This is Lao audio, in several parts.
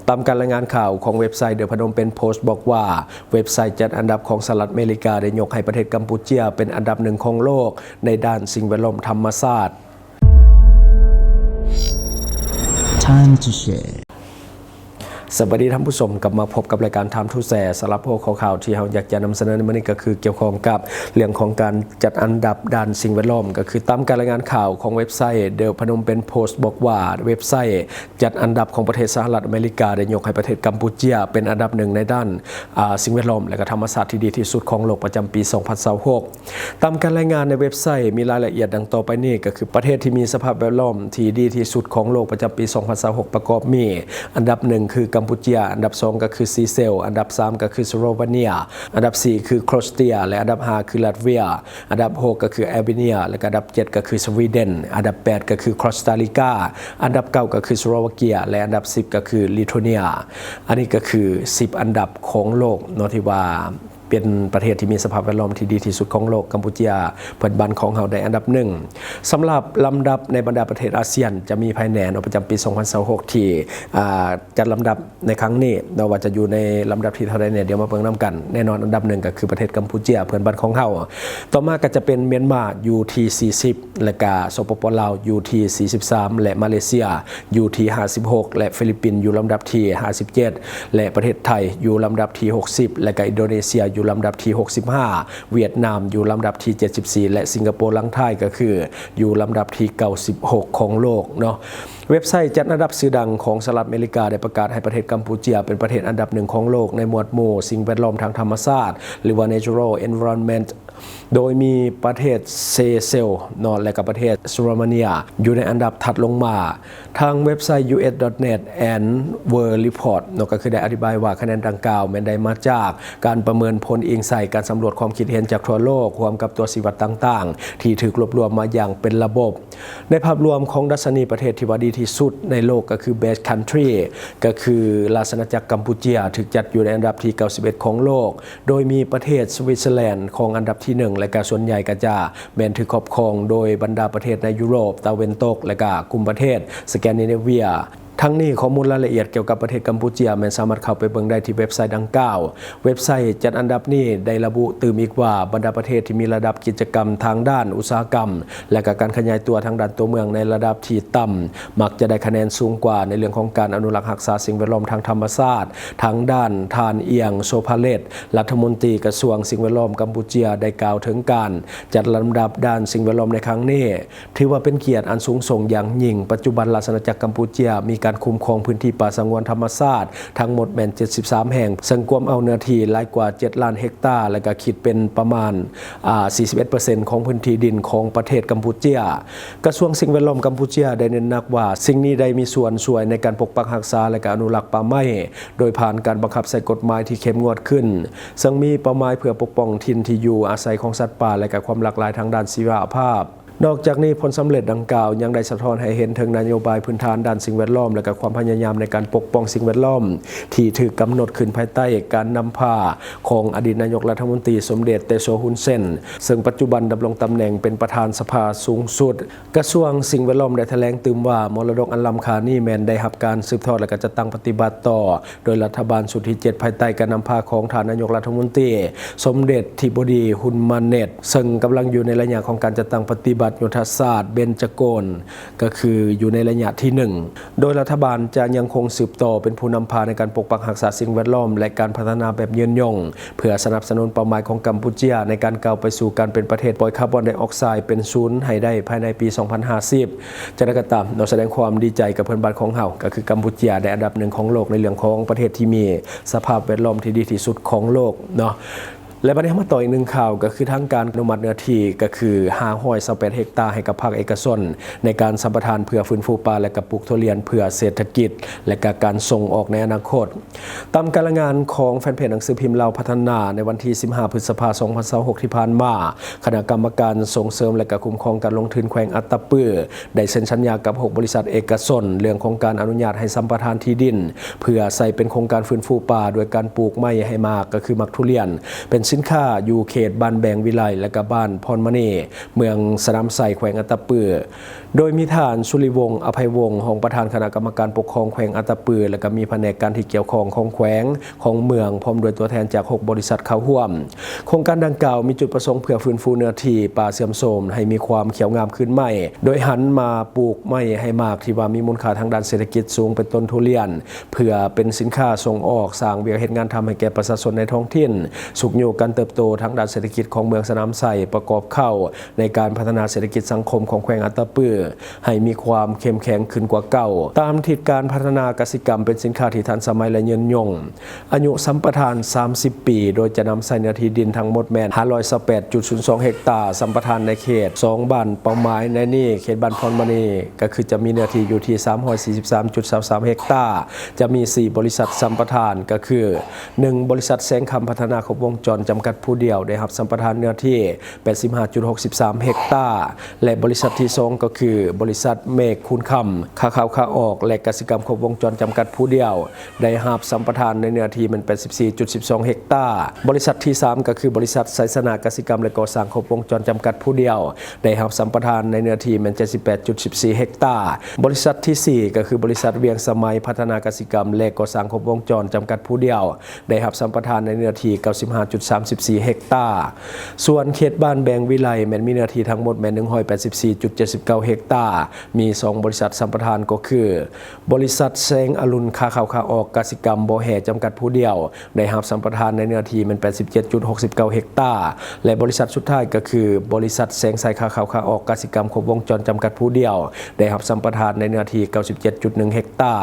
ຕາມການລາຍງານຂ່າວຂອງເວັບໄຊ The Phnom Penh Post ບອກວ່າ ເວັບໄຊຈັດອັນດັບຂອງສະຫະລັດອາເມລິກາໄດ້ຍົກໃຫ້ປະເທດກຳປູເຈຍເປັນອັນດັບໜຶ່ງຂອງໂລກໃນດ້ານສິ່ງແວດລ້ອມທຳມະຊາດ. Time to share. ສະບາຍດີທ່ານຜູ້ຊົມ, ກັບມາພົບກັບລາຍການ Time to Share. ສຳລັບຫົວຂໍ້ຂ່າວທີ່ເຮົາຢາກຈະນຳສະເໜີໃນມື້ນີ້ ກໍຄືກ່ຽວຂ້ອງກັບເລື່ອງຂອງການຈັດອັນດັບດ້ານສິ່ງແວດລ້ອມ. ກໍຄືຕາມການລາຍງານຂ່າວຂອງເວັບໄຊ The Phnom Penh Post ບອກວ່າ ເວັບໄຊ ຈັດອັນດັບຂອງປະເທດສະຫະລັດອາເມລິກາໄດ້ຍົກໃຫ້ປະເທດກຳປູເຈຍເປັນອັນດັບໜຶ່ງໃນດ້ານ ອາ ສິ່ງແວດລ້ອມ ແລະ ກໍທຳມະຊາດທີ່ດີທີ່ສຸດຂອງໂລກປະຈຳປີສອງພັນຊາວຫົກ. ຕາມການລາຍງານໃນເວັບໄຊມີລາຍລະອຽດດັ່ງຕໍ່ໄປນີ້ ກໍຄືປະເທດທີ່ມີສະພາບແວດລ້ອມທີ່ດີທີ່ສຸດຂອງໂລກປະຈຳປີສອງພັນຊາວຫົກ ປະກອບມີ ອັນດັບໜຶ່ງຄືກຳປູເຈຍ, ອັນດັບສອງກໍຄືຊີເຊວ, ອັນດັບສາມກໍຄືສະໂລວາເນຍ, ອັນດັບສີ່ຄືໂຄຣຊເຕຍ ແລະ ອັນດັບຫ້າຄືລາດເວຍ. ອັນດັບຫົກກໍຄືແອລເບເນຍ ແລະ ກໍອັນດັບເຈັດກໍຄືສະວີເດັນ, ອັນດັບແປດກໍຄືຄອສຕາລິກາ, ອັນດັບເກົ້າກໍຄືສະໂລວາເກຍ ແລະ ອັນດັບສິບກໍຄືລິໂທເນຍ. ອັນນີ້ກໍຄືສິບອັນດັບຂອງໂລກເນາະ ທີ່ວ່າເປັນປະເທດທີ່ມີສະພາບແວດລ້ອມທີ່ດີທີ່ສຸດຂອງໂລກ. ກຳປູເຈຍເພື່ອນບ້ານຂອງເຮົາໄດ້ອັນດັບໜຶ່ງ. ສຳລັບລຳດັບໃນບັນດາປະເທດອາຊຽນຈະມີໃຜແດ່ເນາະ ປະຈຳປີສອງພັນຊາວຫົກ ທີ່ ອ່າ ຈັດລຳດັບໃນຄັ້ງນີ້ເນາະ ວ່າຈະຢູ່ໃນລຳດັບທີ່ເທົ່າໃດແດ່ ດຽວມາເບິ່ງນຳກັນ. ແນ່ນອນ ອັນດັບໜຶ່ງກໍຄືປະເທດກຳປູເຈຍ ເພື່ອນບ້ານຂອງເຮົາ. ຕໍ່ມາກໍຈະເປັນມຽນມາຢູ່ທີ່ສີ່ສິບ ແລະກະ ສປປ ລາວ ຢູ່ທີ່ສີ່ສິບສາມ ແລະ ມາເລເຊຍຢູ່ທີ່ຫ້າສິບຫົກ ແລະ ຟີລິບປິນຢູ່ລຳດັບທີ່ຫ້າສິບເຈັດ ແລະ ປະເທດໄທຢູ່ລຳດັບທີ່ຫົກສິບ ແລະກະ ອິນໂດເນເຊຍຢູ່ລຳດັບທີ່ຫົກສິບຫ້າ, ຫວຽດນາມຢູ່ລຳດັບທີ່ເຈັດສິບສີ່ ແລະ ສິງກະໂປຫຼັງທ້າຍກໍຄືຢູ່ລຳດັບທີ່ເກົ້າສິບຫົກຂອງໂລກເນາະ. ເວັບໄຊຈັດອັນດັບຊື່ດັງຂອງສະຫະລັດອາເມລິກາໄດ້ປະກາດໃຫ້ປະເທດກຳປູເຈຍເປັນປະເທດອັນດັບໜຶ່ງຂອງໂລກໃນໝວດໝູ່ສິ່ງແວດລ້ອມທາງທຳມະຊາດ ຫຼືວ່າ Natural Environment ໂດຍມີປະເທດເຊເຊວເນາະ ແລະ ກະປະເທດສະໂລວາເນຍຢູ່ໃນອັນດັບຖັດລົງມາ. ທາງເວັບໄຊ US.net and World Report ເນາະ ກໍຄືໄດ້ອະທິບາຍວ່າຄະແນນດັ່ງກ່າວແມ່ນໄດ້ມາຈາກການປະເມີນຜົນອີງໃສ່ການສຳຫຼວດຄວາມຄິດເຫັນຈາກທົ່ວໂລກ ຮ່ວມກັບຕົວຊີ້ວັດຕ່າງໆທີ່ຖືກລວບລວມມາຢ່າງເປັນລະບົບ. ໃນພາບລວມຂອງດັດຊະນີປະເທດທີ່ວ່າດີທີ່ສຸດໃນໂລກ ກໍຄື Best Country ກໍຄືລາຊະອານາຈັກກຳປູເຈຍ ຖືກຈັດຢູ່ໃນອັນດັບທີເກົ້າສິບເອັດຂອງໂລກ ໂດຍມີປະເທດສະວິດເຊີແລນຂອງອັນດັບທີໜຶ່ງ ແລະ ກະສ່ວນໃຫຍ່ກະຈະແມ່ນຖືກຄອບຄອງໂດຍບັນດາປະເທດໃນຢູໂຣບຕາເວັນຕົກ ແລະ ກະກຸ່ມປະເທດສະແກນດິເນເວຍ. ທັງນີ້ ຂໍ້ມູນລາຍລະອຽດກ່ຽວກັບປະເທດກຳປູເຈຍແມ່ນສາມາດເຂົ້າໄປເບິ່ງໄດ້ທີ່ເວັບໄຊດັ່ງກ່າວ. ເວັບໄຊຈັດອັນດັບນີ້ໄດ້ລະບຸຕື່ມອີກວ່າ ບັນດາປະເທດທີ່ມີລະດັບກິດຈະກຳທາງດ້ານອຸດສາຫະກຳ ແລະ ກະການຂະຫຍາຍຕົວທາງດ້ານຕົວເມືອງໃນລະດັບທີ່ຕ່ຳ ມັກຈະໄດ້ຄະແນນສູງກວ່າໃນເລື່ອງຂອງການອະນຸລັກຮັກສາສິ່ງແວດລ້ອມທາງທຳມະຊາດ. ທາງດ້ານທ່ານ ອຽງ ໂຊພາເລັດ ລັດຖະມົນຕີກະຊວງສິ່ງແວດລ້ອມກຳປູເຈຍ ໄດ້ກ່າວເຖິງການຈັດລຳດັບດ້ານສິ່ງແວດລ້ອມໃນຄັ້ງນີ້ ຖືວ່າເປັນກຽດອັນສູງສົ່ງຢ່າງຍິ່ງ. ປັດຈຸບັນລາຊະອານາຈັກກຳປູເຈຍມີການຄຸ້ມຄອງພື້ນທີ່ປ່າສະຫງວນທຳມະຊາດທັງໝົດແມ່ນເຈັດສິບສາມແຫ່ງ ເຊິ່ງກວມເອົາເນື້ອທີ່ຫຼາຍກວ່າເຈັດລ້ານເຮັກຕາ ແລະ ກະຄິດເປັນປະມານ ອາ ສີ່ສິບເອັດເປີເຊັນຂອງພື້ນທີ່ດິນຂອງປະເທດກຳປູເຈຍ. ກະຊວງສິ່ງແວດລ້ອມກຳປູເຈຍໄດ້ເນັ້ນໜັກວ່າ ສິ່ງນີ້ໄດ້ມີສ່ວນຊ່ວຍໃນການປົກປັກຮັກສາ ແລະ ກະອະນຸລັກປ່າໄມ້ ໂດຍຜ່ານການບັງຄັບໃຊ້ກົດໝາຍທີ່ເຂັ້ມງວດຂຶ້ນ ເຊິ່ງມີເປົ້າໝາຍເພື່ອປົກປ້ອງຖິ່ນທີ່ຢູ່ອາໄສຂອງສັດປ່າ ແລະ ກະຄວາມຫຼາກຫຼາຍທາງດ້ານຊີວະພາບ. ນອກຈາກນີ້ ຜົນສຳເລັດດັ່ງກ່າວຍັງໄດ້ສະທ້ອນໃຫ້ເຫັນເຖິງນະໂຍບາຍພື້ນຖານດ້ານສິ່ງແວດລ້ອມ ແລະ ກະຄວາມພະຍາຍາມໃນການປົກປ້ອງສິ່ງແວດລ້ອມ ທີ່ຖືກກຳນົດຂຶ້ນພາຍໃຕ້ການນຳພາຂອງອະດີດນາຍົກລັດຖະມົນຕີສົມເດັດ ເຕໂຊ ຮຸນເຊນ ເຊິ່ງປັດຈຸບັນດຳລົງຕຳແໜ່ງເປັນປະທານສະພາສູງສຸດ. ກະຊວງສິ່ງແວດລ້ອມໄດ້ຖະແຫຼງຕື່ມວ່າ ມໍລະດົກອັນລ້ຳຄ່ານີ້ແມ່ນໄດ້ຮັບການສືບທອດ ແລະ ກະຈັດຕັ້ງປະຕິບັດຕໍ່ ໂດຍລັດຖະບານຊຸດທີເຈັດ ພາຍໃຕ້ການນຳພາຂອງທ່ານນາຍົກລັດຖະມົນຕີ ສົມເດັດທິບໍດີ ຮຸນມາເນັດ ເຊິ່ງກຳລັງຢູ່ໃນໄລຍະຂອງການຈັດຕັ້ງປະຕິບັດຍຸດທະສາດເບັນຈະກົນ ກໍຄືຢູ່ໃນໄລຍະທີໜຶ່ງ ໂດຍລັດຖະບານຈະຍັງຄົງສືບຕໍ່ເປັນຜູ້ນຳພາໃນການປົກປັກຮັກສາສິ່ງແວດລ້ອມ ແລະ ການພັດທະນາແບບຍືນຍົງ ເພື່ອສະໜັບສະໜູນເປົ້າໝາຍຂອງກຳປູເຈຍໃນການກ້າວໄປສູ່ການເປັນປະເທດປ່ອຍຄາບອນໄດອອກໄຊເປັນສູນໃຫ້ໄດ້ພາຍໃນປີສອງພັນຫ້າສິບ. ຈັ່ງໃດກໍຕາມເນາະ ສະແດງຄວາມດີໃຈກັບເພື່ອນບ້ານຂອງເຮົາ ກໍຄືກຳປູເຈຍ ໄດ້ອັນດັບໜຶ່ງຂອງໂລກໃນເລື່ອງຂອງປະເທດທີ່ມີສະພາບແວດລ້ອມທີ່ດີທີ່ສຸດຂອງໂລກເນາະ. ແລະ ບັດນີ້ເຮົາມາຕໍ່ອີກໜຶ່ງຂ່າວ ກໍຄືທາງການອະນຸມັດເນື້ອທີ່ ກໍຄືຫ້າຮ້ອຍຊາວແປດເຮັກຕາ ໃຫ້ກັບພາກເອກະຊົນ ໃນການສຳປະທານເພື່ອຟື້ນຟູປ່າ ແລະ ກະປູກຖົ່ວລຽນເພື່ອເສດຖະກິດ ແລະ ກະການສົ່ງອອກໃນອະນາຄົດ. ຕາມການລາຍງານຂອງແຟນເພຈໜັງສືພິມລາວພັດທະນາ ໃນວັນທີສິບຫ້າ ພຶດສະພາ ສອງພັນຊາວຫົກ ທີ່ຜ່ານມາ, ຄະນະກຳມະການສົ່ງເສີມ ແລະ ກະຄຸ້ມຄອງການລົງທຶນແຂວງອັດຕະປື ໄດ້ເຊັນສັນຍາກັບຫົກບໍລິສັດເອກະຊົນ ເລື່ອງຂອງການອະນຸຍາດໃຫ້ສຳປະທານທີ່ດິນ ເພື່ອໃຊ້ເປັນໂຄງການຟື້ນຟູປ່າ ໂດຍການປູກໄມ້ໃຫ້ໝາກ ກໍຄືໝາກທຸລຽນ ເປັນສິນຄ້າຢູ່ເຂດບ້ານແບງວິໄລ ແລະ ກະບ້ານພອນມະນີ ເມືອງສະໜາມໄຊ ແຂວງອັດຕະປື. ໂດຍມີທ່ານ ສຸລິວົງ ອະໄພວົງ ຮອງປະທານຄະນະກຳມະການປົກຄອງແຂວງອັດຕະປື ແລະ ກໍມີພະແນກການທີ່ກ່ຽວຂ້ອງຂອງແຂວງ, ຂອງເມືອງ ພ້ອມດ້ວຍຕົວແທນຈາກຫົກບໍລິສັດເຂົ້າຮ່ວມ. ໂຄງການດັ່ງກ່າວມີຈຸດປະສົງເພື່ອຟື້ນຟູເນື້ອທີ່ປ່າເສື່ອມໂຊມໃຫ້ມີຄວາມຂຽວງາມຄືນໃໝ່, ໂດຍຫັນມາປູກໄມ້ໃຫ້ໝາກທີ່ວ່າມີມູນຄ່າທາງດ້ານເສດຖະກິດສູງ ເປັນຕົ້ນທຸລຽນ, ເພື່ອເປັນສິນຄ້າສົ່ງອອກ, ສ້າງວຽກເຮັດງານທຳໃຫ້ແກ່ປະຊາຊົນໃນທ້ອງຖິ່ນ, ຊຸກຍູ້ການເຕີບໂຕທາງດ້ານເສດຖະກິດຂອງເມືອງສະໜາມໄຊ, ປະກອບເຂົ້າໃນການພັດທະນາເສດຖະກິດສັງຄົມຂອງແຂວງອັດຕະປື ໃຫ້ມີຄວາມເຂັ້ມແຂງຂຶ້ນກວ່າເກົ່າ. ຕາມທິດການພັດທະນາກະສິກຳເປັນສິນຄ້າທີ່ທັນສະໄໝ ແລະ ຍືນຍົງ. ອາຍຸສຳປະທານສາມສິບປີ, ໂດຍຈະນຳໃຊ້ເນື້ອທີ່ດິນທັງໝົດແມ່ນຫ້າຮ້ອຍຊາວແປດຈຸດສູນສອງເຮັກຕາ, ສຳປະທານໃນເຂດສອງບ້ານເປົ້າໝາຍ. ໃນນີ້ເຂດບ້ານພອນມະນີກໍຄືຈະມີເນື້ອທີ່ຢູ່ທີ່ສາມຮ້ອຍສີ່ສິບສາມຈຸດຊາວສາມເຮັກຕາ, ຈະມີສີ່ບໍລິສັດສຳປະທານ ກໍຄື ໜຶ່ງ ບໍລິສັດແສງຄຳພັດທະນາຄົບວົງຈອນຈຳກັດຜູ້ດຽວ ໄດ້ຮັບສຳປະທານເນື້ອທີ່ແປດສິບຫ້າຈຸດຫົກສິບສາມເຮັກຕາ ແລະ ບໍລິສັດທີສອງ ກໍຄືບໍລິສັດເມກຄູນຄຳ ຄ້າເຂົ້າຄ້າອອກ ແລະ ກະສິກຳຄົບວົງຈອນຈຳກັດຜູ້ດຽວ ໄດ້ຮັບສຳປະທານໃນເນື້ອທີ່ແມ່ນແປດສິບສີ່ຈຸດສິບສອງເຮັກຕາ. ບໍລິສັດທີສາມ ກໍຄືບໍລິສັດໄຊຊະນະກະສິກຳ ແລະ ກໍ່ສ້າງຄົບວົງຈອນຈຳກັດຜູ້ດຽວ ໄດ້ຮັບສຳປະທານໃນເນື້ອທີ່ແມ່ນເຈັດສິບແປດຈຸດສິບສີ່ເຮັກຕາ. ບໍລິສັດທີສີ່ ກໍຄືບໍລິສັດວຽງສະໄໝພັດທະນາກະສິກຳ ແລະ ກໍ່ສ້າງຄົບວົງຈອນຈຳກັດຜູ້ດຽວ ໄດ້ຮັບສຳປະທານໃນເນື້ອທີ່ເກົ້າສິບຫ້າຈຸດສາມສິບສີ່ເຮັກຕາ. ສ່ວນເຂດບ້ານແບງວິໄລແມ່ນມີເນື້ອທີ່ທັງໝົດແມ່ນໜຶ່ງຮ້ອຍແປດສິບສີ່ຈຸດເຈັດສິບເກົ້າເຮັກຕາ, ມີສອງບໍລິສັດສຳປະທານ ກໍຄື ບໍລິສັດແສງອະລຸນ ຄ້າເຂົ້າຄ້າອອກ ກະສິກຳບໍ່ແຮ່ຈຳກັດຜູ້ດຽວ ໄດ້ຮັບສຳປະທານໃນເນື້ອທີ່ແມ່ນແປດສິບເຈັດຈຸດຫົກສິບເກົ້າເຮັກຕາ ແລະ ບໍລິສັດສຸດທ້າຍກໍຄື ບໍລິສັດແສງໄຊ ຄ້າເຂົ້າຄ້າອອກ ກະສິກຳຄົບວົງຈອນຈຳກັດຜູ້ດຽວ ໄດ້ຮັບສຳປະທານໃນເນື້ອທີ່ເກົ້າສິບເຈັດຈຸດໜຶ່ງເຮັກຕາ.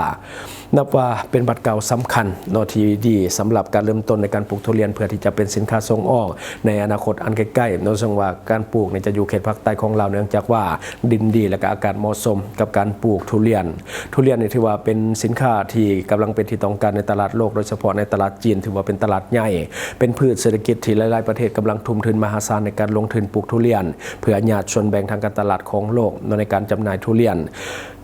ນັບວ່າເປັນບາດກ້າວສຳຄັນເນາະ ທີ່ດີສຳລັບການເລີ່ມຕົ້ນໃນການປູກທຸລຽນ ເພື່ອທີ່ຈະເປັນສິນຄ້າສົ່ງອອກໃນອະນາຄົດອັນໃກ້ໆເນາະ, ເຊິ່ງວ່າການປູກນີ້ຈະຢູ່ເຂດພາກໃຕ້ຂອງລາວ ເນື່ອງຈາກວ່າດິນດີແລະກໍອາກາດເໝາະສົມກັບການປູກທຸລຽນ. ທຸລຽນນີ້ຖືວ່າເປັນສິນຄ້າທີ່ກຳລັງເປັນທີ່ຕ້ອງການໃນຕະຫຼາດໂລກ, ໂດຍສະເພາະໃນຕະຫຼາດຈີນ ຖືວ່າເປັນຕະຫຼາດໃຫຍ່, ເປັນພືດເສດຖະກິດທີ່ຫຼາຍໆປະເທດກຳລັງທຸ່ມທຶນມະຫາສານໃນການລົງທຶນປູກທຸລຽນ ເພື່ອຍາດສ່ວນແບ່ງທາງການຕະຫຼາດຂອງໂລກເນາະ ໃນການຈຳໜ່າຍທຸລຽນ.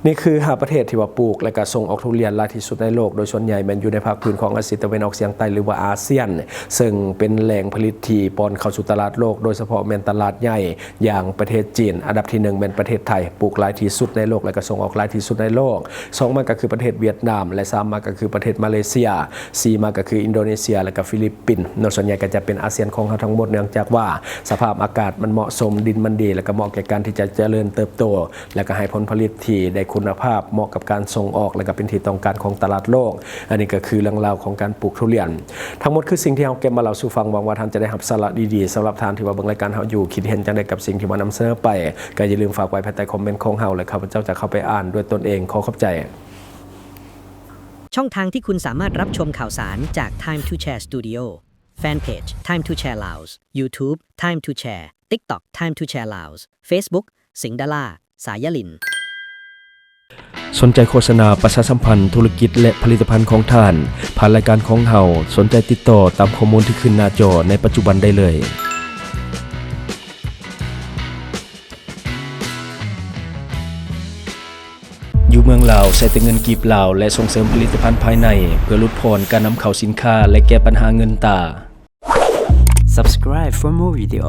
ນີ້ຄືຫ້າປະເທດທີ່ວ່າປູກ ແລະ ກະສົ່ງອອກທຸລຽນຫຼາຍທີ່ສຸດໃນໂລກ, ໂດຍສ່ວນໃຫຍ່ແມ່ນຢູ່ໃນພາກພື້ນຂອງອາຊີຕາເວັນອອກສຽງໃຕ້ ຫຼືວ່າອາຊຽນ, ເຊິ່ງເປັນແຫຼ່ງຜະລິດທີ່ປ້ອນເຂົ້າສູ່ຕະຫຼາດໂລກ, ໂດຍສະເພາະແມ່ນຕະຫຼາດໃຫຍ່ ຢ່າງປະເທດຈີນ. ອັນດັບທີໜຶ່ງແມ່ນປະເທດໄທ, ປູກຫຼາຍທີ່ສຸດໃນໂລກ ແລະ ກະສົ່ງອອກຫຼາຍທີ່ສຸດໃນໂລກ. ສອງມາກໍຄືປະເທດຫວຽດນາມ ແລະ ສາມມາກໍຄືປະເທດມາເລເຊຍ, ສີ່ມາກໍຄືອິນໂດເນເຊຍ ແລະ ກໍຟີລິບປິນເນາະ. ສ່ວນໃຫຍ່ກໍຈະເປັນອາຊຽນຂອງເຮົາທັງໝົດ, ເນື່ອງຈາກວ່າສະພາບອາກາດມັນເໝາະສົມ, ດິນມັນດີ ແລະ ກໍເໝາະແກ່ການທີ່ຈະຈະເລີນເຕີບໂຕ ແລະ ກໍໃຫ້ຜົນຜະລິດທີ່ໄດ້ຄຸນນະພາບ, ເໝາະກັບການສົ່ງອອກ ແລະ ກໍເປັນທີ່ຕ້ອງການຂອງຕະຫຼາດໂລກ. ອັນນີ້ກໍຄືເລື່ອງລາວຂອງການປູກທຸລຽນ. ທັງໝົດຄືສິ່ງທີ່ເຮົາເກັບມາເລົ່າສູ່ຟັງ. ຫວັງວ່າທ່ານຈະໄດ້ຮັບສາລະດີໆ. ສຳລັບທ່ານທີ່ວ່າເບິ່ງລາຍການເຮົາຢູ່, ຄິດເຫັນຈັ່ງໃດກັບສິ່ງທີ່ວ່ານຳສະເໜີໄປ, ກໍຢ່າລືມຝາກໄວ້ພາຍໃຕ້ຄອມເມັນຂອງເຮົາ ແລະ ຂ້າພະເຈົ້າຈະເຂົ້າໄປອ່ານດ້ວຍຕົນເອງ. ຂໍຂອບໃຈ. ช่องทางที่คุณสามารถรับชมข่าวสารจาก Time to Share Studio แฟนเพจ Time to Share Laos YouTube Time to Share TikTok Time to Share Laos Facebook สิงห์ดารา สายลิน สนใจโฆษณาประชาสัมพันธ์ธุรกิจและผลิตภัณฑ์ของท่าน ผ่านรายการของเฮา สนใจติดต่อตามข้อมูลที่ขึ้นหน้าจอในปัจจุบันได้เลย. ຢູ່ເມືອງລາວ ໃຊ້ແຕ່ເງິນກີບລາວ ແລະ ສົ່ງເສີມຜະລິດຕະພັນພາຍໃນ ເພື່ອຫຼຸດຜ່ອນການນຳເຂົ້າສິນຄ້າ ແລະ ແກ້ບັນຫາເງິນຕາ. Subscribe for more video.